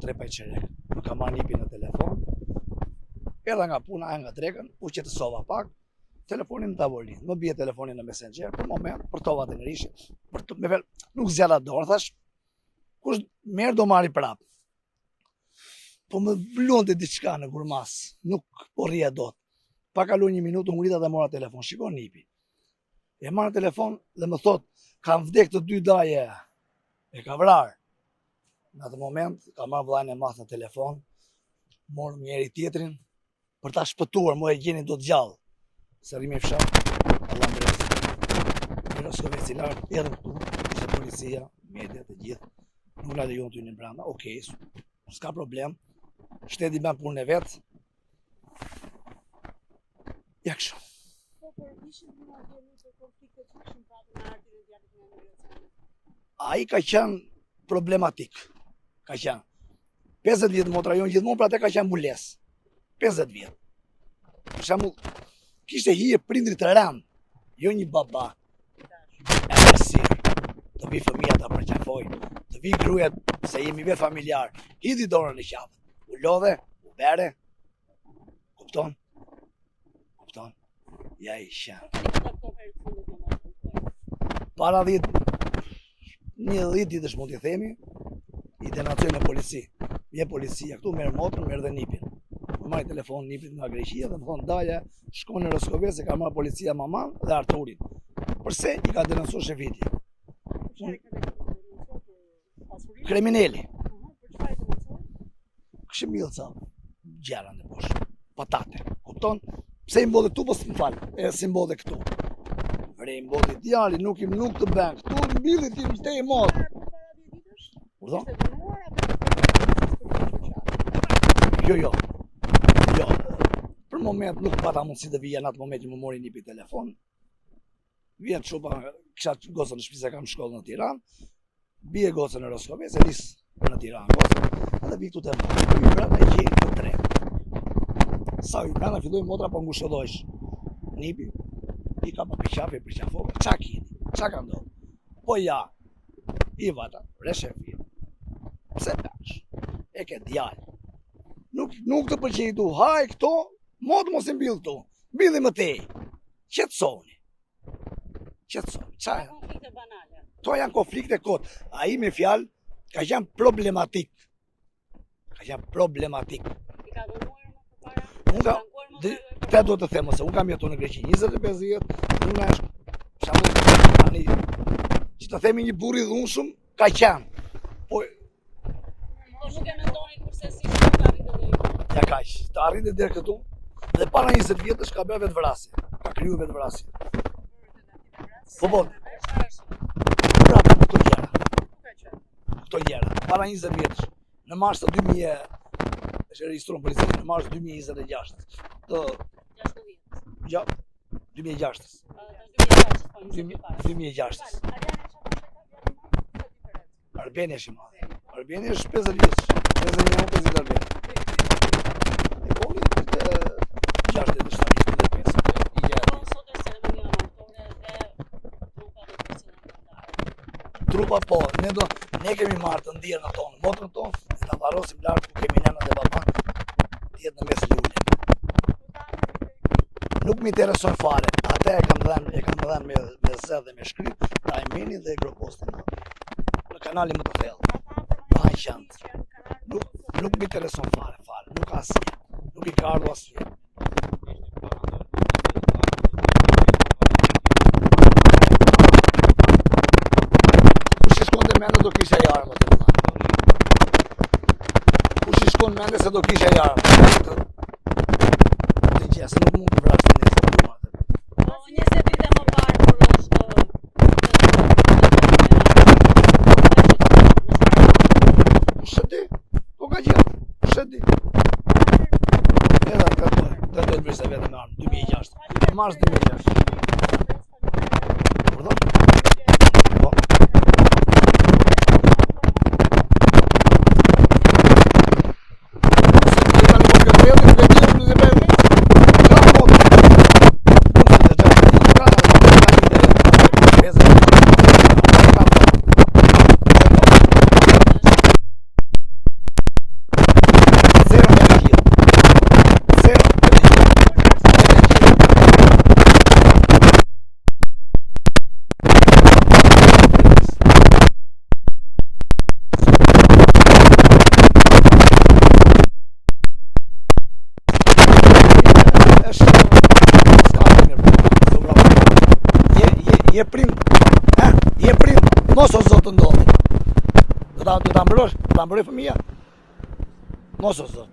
3 pa çerek. Më ka marrë nipi në telefon. Erdha nga puna, nga drekën, u qetësova pak. Telefoni në tavolinë. Më bie telefoni në Messenger për moment, përtova të ngrishi. Për të me vel, nuk zgjata dorë, thash. Kush merr do marri prap. Po më luante diçka në gurmas, nuk po rrija dot. Pa kaluar një minutë u ngrita dhe mora telefon. Shiko nipi. E marr telefon dhe më thot, kanë vdek të dy daje. E ka vrarë. Në atë moment, ka marrë vllain e madh në telefon, morëm njëri tjetrin, për ta shpëtuar, mo e gjenin dot gjallë. Se rrimë në fshat, Allah mbrezi. Në Roskovec i lartë, edhe këtu, ishte policia, media të gjithë, nuk na lejuan të hynim brenda, okej, s'ka problem, shteti bën punën e vet, Ja kështu. Po, por ishin në dijeni për konfliktet që kishin patur me ardhjen e djalit nga emigracioni. Ai ka qenë problematik. Ka qenë. 50 vjet motra jonë gjithmonë për atë ka qenë mbulesë. 50 vjet. Për shembull, kishte hije prindrit të rëndë, jo një baba. E si, të vi fëmija ta përqafoj, të vi gruaja se jemi vetë familjar, hidhi dorën në qafë. U lodhe, u bere. Kupton? Kupton? Ja i sha. Para 10 një 10 ditësh mund t'i themi, i denoncoj në polici. Vjen policia këtu merr motrën, merr dhe nipin. Më marr telefon nipit nga Greqia dhe më thon daja, shko në Roskovec se ka marrë policia maman dhe Arturin. Përse i ka denoncuar Shefiti? Krimineli. Kishte mbjellë ca gjëra në bosh. Patate. Kupton? Pse i mbolli këtu, po s'më fal. E si mbolli këtu. Vre i mbolli djali, nuk i nuk të bën këtu, mbilli ti më te i mot. Urdhëro? Jo, jo. Jo. Për moment nuk pata mundësi të vija në atë moment që më mori nipi telefon. Vjen çupa, kisha gocën në shtëpi se kam shkollë në Tiranë. Bie gocën në Roskovec, e nis në Tiranë gocën, edhe vi këtu te motra. Hyj brenda e gjej të tre. Sa hyj brenda filloi motra po ngushëllohesh. Nipi i kapa për qafe, përqafova, ça kini, ça ka ndodhur? Po ja, i vata, reshefi. Pse tash? E ke djalë. Nuk, nuk të pëlqej tu, haj këto, mot mos i mbill këtu, mbilli më tej. Qetësoni. Qetësoni. Ça janë? Konflikte banale. Këto janë konflikte kot. Ai me fjalë ka qenë problematik. Ka qenë problematik. I ka dhunuar më përpara? Unë ka, te do të them se unë kam jetuar në Greqi 25 vjet, unë është shembull tani që të themi një burrë i dhunshëm ka qenë. Po Po nuk e mendoni kurrsesi që do të arrinte deri këtu. Ja kaq, të arrinte deri këtu. Dhe para 20 vjetësh ka bërë vetëvrasje. Ka kryer vetëvrasje. Po po. Pra këto gjëra. Këto gjëra. Para 20 vjetësh, në mars të 2000 është regjistruar në polici në mars 2026. Të 16. Ja, 2006. 2006. Arbeni është i madh. Arbeni është 50 vjeç. 51 50 Arbeni. E po një të 67 25. I gjatë. Po sot është ceremonia martore dhe trupa do të përcillen në darkë. Trupa po, ne do ne kemi marrë të ndjerën tonë, motrën tonë, dhe ta varrosim lart ku kemi nënën dhe baban, të jetë në mes lule. Nuk më intereson fare. Atë e kam dhënë, e kam dhënë me me zë dhe me shkrim, ta e meni dhe e gropostin në kanalin më të thellë. Pa e qëndë. Nuk, nuk më intereson fare, fare. Nuk ka asnjë. Nuk i ka ardhur asnjë. Kush i shkon te mendja do kisha i armë të vëlla. Kush i shkon mendja se do kisha i armë. Të gjë, se nuk mund të vrasë të nesër të duar. Po 20 vite më parë kur është Kush e di? Po ka gjë. Kush e di? Edhe të të të të të vetëm me armë, 2006. Në mars 2006. Pardon? Po. Se ti tani po kjo thelli, nuk e di, nuk e di. Ka motë. Nuk e di, ka, ka një pesë, ka motë. Je prind, ha? Je prind, mos o zot të ndodhi. Do ta do ta mbrosh, do ta mbroj fëmija. Mos o zot.